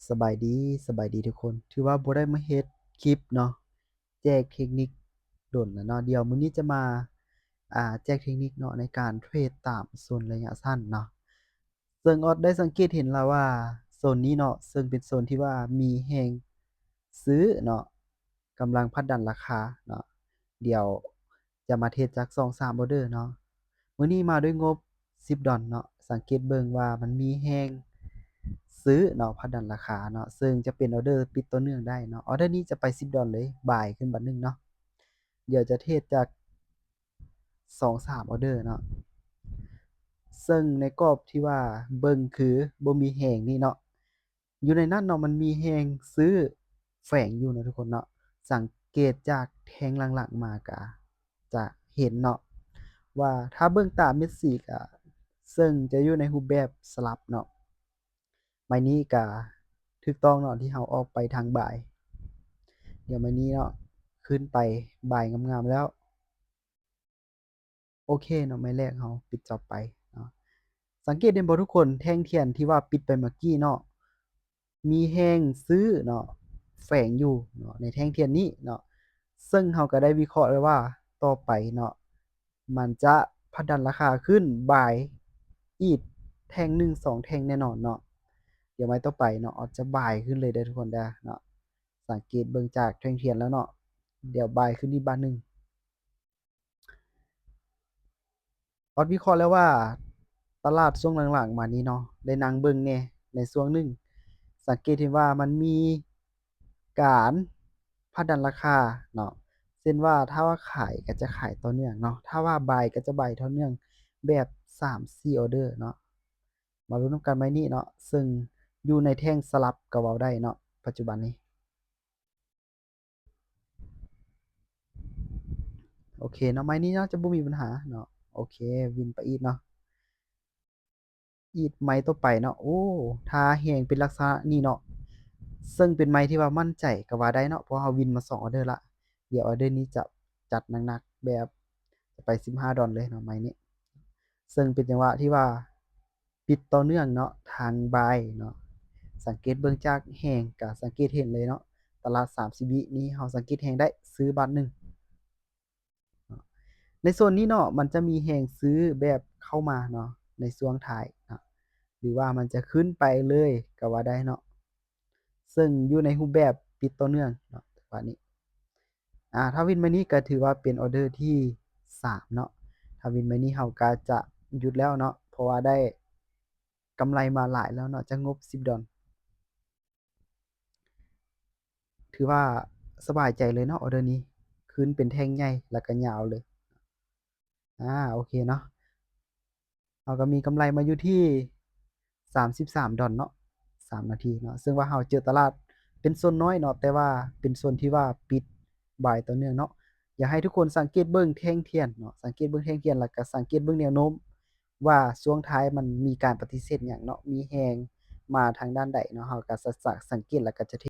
ສະບາຍດີ, ສະບາຍດີທຸກຄົນ. ຖືວ່າບໍ່ໄດ້ມາເຮັດຄລິບເນາະ ແຈກເທັກນິກດົນແລ້ວເນາະ. ດຽວມື້ນີ້ຈະມາ ອ່າ ແຈກເທັກນິກເນາະ ໃນການເທຣດຕາມໂຊນໄລຍະສັ້ນເນາະ. ເຊິ່ງອອດໄດ້ສັງເກດເຫັນແລ້ວວ່າໂຊນນີ້ເນາະ ເຊິ່ງເປັນໂຊນທີ່ວ່າມີແຮງຊື້ເນາະ ກຳລັງຜັກດັນລາຄາເນາະ. ດຽວຈະມາເທຣດຈັກສອງສາມອອເດີເນາະ. ມື້ນີ້ມາດ້ວຍງົບສິບດອນເນາະ. ສັງເກດເບິ່ງວ່າມັນມີແຮງຊື້ເນາະ ຜັກດັນລາຄາເນາະ ເຊິ່ງຈະເປັນອອເດີປິດຕໍ່ເນື່ອງໄດ້ເນາະ. ອອເດີນີ້ຈະໄປສິບດອນເລີຍ ບາຍຂຶ້ນບາດໜຶ່ງເນາະ. ດຽວຈະເທຣດຈັກສອງສາມອອເດີເນາະ. ເຊິ່ງໃນກອບທີ່ວ່າເບິ່ງຄືບໍ່ມີແຮງນີ້ເນາະ ຢູ່ໃນນັ້ນເນາະ ມັນມີແຮງຊື້ແຝງຢູ່ເນາະທຸກຄົນເນາະ. ສັງເກດຈາກແທ່ງຫຼັງໆມາກະຈະເຫັນເນາະ ວ່າຖ້າເບິ່ງຕາມເມັດສີກະ ເຊິ່ງຈະຢູ່ໃນຮູບແບບສະຫຼັບເນາະ. ໄມ້ນີ້ກະຖືກຕ້ອງເນາະ ທີ່ເຮົາອອກໄປທາງບາຍ. ດຽວໄມ້ນີ້ເນາະ ຂຶ້ນໄປບາຍງາມໆແລ້ວ. ໂອເຄເນາະ ໄມ້ແລກເຮົາປິດຈອບໄປເນາະ. ສັງເກດເຫັນບໍ່ທຸກຄົນ ແທ່ງທຽນທີ່ວ່າປິດໄປເມື່ອກີ້ເນາະ ມີແຮງຊື້ເນາະ ແຝງຢູ່ເນາະ ໃນແທ່ງທຽນນີ້ເນາະ. ເຊິ່ງເຮົາກໍໄດ້ວິເຄາະແລ້ວວ່າຕໍ່ໄປເນາະ ມັນຈະຜັກດັນລາຄາຂຶ້ນບາຍອີກແທ່ງໜຶ່ງສອງແທ່ງແນ່ນອນເນາະ. ດຽວໄມ້ຕໍ່ໄປເນາະ ອອດຈະບາຍຂຶ້ນເລີຍເດີທຸກຄົນເດີເນາະ. ສັງເກດເບິ່ງຈາກແທ່ງທຽນແລ້ວເນາະ ດຽວບາຍຂຶ້ນອີກບາດໜຶ່ງ. ອອດວິເຄາະແລ້ວວ່າຕະຫຼາດຊ່ວງຫຼັງໆມານີ້ເນາະ ໄດ້ນັ່ງເບິ່ງແດ່ໃນຊ່ວງໜຶ່ງ ສັງເກດເຫັນວ່າມັນມີການຜັກດັນລາຄາເນາະ. ເຊັ່ນວ່າຖ້າວ່າຂາຍກໍຈະຂາຍຕໍ່ເນື່ອງເນາະ ຖ້າວ່າບາຍກໍຈະບາຍຕໍ່ເນື່ອງແບບສາມສີ່ອອເດີເນາະ. ມາລຸ້ນນຳກັນໄມ້ນີ້ເນາະ ເຊິ່ງຢູ່ໃນແທ່ງສະຫຼັບກໍເວົ້າໄດ້ເນາະ ປັດຈຸບັນນີ້. ໂອເຄເນາະ ໄມ້ນີ້ໜ້າຈະບໍ່ມີບັນຫາເນາະ. ໂອເຄ ວິນໄປອີກເນາະ ອີກໄມ້ຕໍ່ໄປເນາະ. ໂອ້ ທ່າແຮງເປັນລັກສະນະນີ້ເນາະ ເຊິ່ງເປັນໄມ້ທີ່ວ່າໝັ້ນໃຈກໍວ່າໄດ້ເນາະ ເພາະເຮົາວິນມາສອງອອເດີລະ. ດຽວອອເດີນີ້ຈະຈັດໜັກໆ ແບບຈະໄປສິບຫ້າດອນເລີຍເນາະ ໄມ້ນີ້. ເຊິ່ງເປັນຈັງຫວະທີ່ວ່າປິດຕໍ່ເນື່ອງເນາະ ທາງບາຍເນາະ. ສັງເກດເບິ່ງຈາກແຮງກະສັງເກດເຫັນເລີຍເນາະ ຕະຫຼາດສາມສິບວິນີ້ເຮົາສັງເກດແຮງໄດ້ ຊື້ບາດໜຶ່ງເນາະ. ໃນໂຊນນີ້ເນາະ ມັນຈະມີແຮງຊື້ແບບເຂົ້າມາເນາະ ໃນຊ່ວງທ້າຍເນາະ ຫຼືວ່າມັນຈະຂຶ້ນໄປເລີຍກໍວ່າໄດ້ເນາະ. ເຊິ່ງຢູ່ໃນຮູບແບບປິດຕໍ່ເນື່ອງເນາະ ຈັງຫວະນີ້. ອ່າ ຖ້າວິນໄມ້ນີ້ກໍຖືວ່າເປັນອອເດີທີສາມເນາະ. ຖ້າວິນໄມ້ນີ້ເຮົາກໍຈະຢຸດແລ້ວເນາະ ເພາະວ່າໄດ້ກຳໄລມາຫຼາຍແລ້ວເນາະ ຈາກງົບສິບດອນ. ຖືວ່າສະບາຍໃຈເລີຍເນາະ ອອເດີນີ້ ຂຶ້ນເປັນແທ່ງໃຫຍ່ ແລ້ວກໍຍາວເລີຍ. ອ່າ ໂອເຄເນາະ ເຮົາກໍມີກຳໄລມາຢູ່ທີ່ສາມສິບສາມດອນເນາະ ສາມນາທີເນາະ. ເຊິ່ງວ່າເຮົາເຈີຕະຫຼາດເປັນໂຊນນ້ອຍເນາະ ແຕ່ວ່າເປັນໂຊນທີ່ວ່າປິດບາຍຕໍ່ເນື່ອງເນາະ. ຢາກໃຫ້ທຸກຄົນສັງເກດເບິ່ງແທ່ງທຽນເນາະ ສັງເກດເບິ່ງແທ່ງທຽນ ແລ້ວກໍສັງເກດເບິ່ງແນວໂນ້ມວ່າຊ່ວງທ້າຍມັນມີການປະຕິເສດຫຍັງເນາະ ມີແຮງມາທາງດ້ານໃດເນາະ ເຮົາກໍຈະ ຈະສັງເກດ ແລ້ວກໍຈະເທ